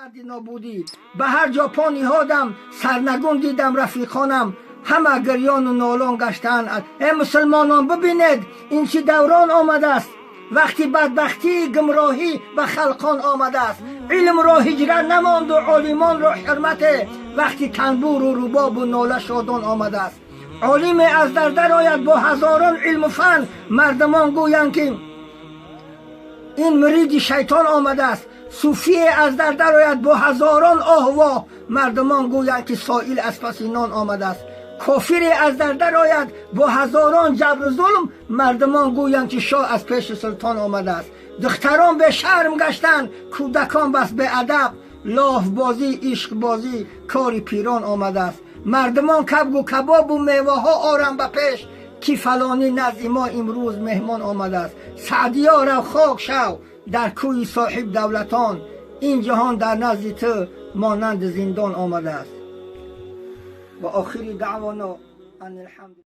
Марди нобудӣ ба ҳар ҷо по ниҳодам, сарнагун дидам рафиқонам, ҳама гирёну нолон гаштаанд. Э мусулмонон, бибинед, ин чӣ даврон омадааст, вақти бадбахтии гумроҳӣ ба халқон омадааст. Илмро ҳиҷрат намонду олимонро ҳурмате, вақти танбуру рубобу нола шодон омадааст. Олиме аз дар дарояд бо ҳазорон илму фан, мардумон гӯянд, ки ин муриди шайтон омадааст. Суфие аз дар дарояд бо ҳазорон оҳу воҳ, мардумон гӯянд, ки соил аз паси нон омадааст. Кофире аз дар дарояд бо ҳазорон ҷабру зулм, мардумон гӯянд, ки шоҳ аз пеши султон омадааст. Духтарон бешарм гаштанд, кӯдакон бас беадаб, лофбозӣ, ишқбозӣ кори пирон омадааст. Мардумон кабгу кабобу меваҳо оранд ба пеш, ки фалонӣ назди мо имрӯз меҳмон омадааст. Саъдиё, рав, хок шав дар кӯи соҳиб давлатон, ин ҷаҳон дар назди ту монанди зиндон омадааст. Ва охири даъвоно ан алҳамд.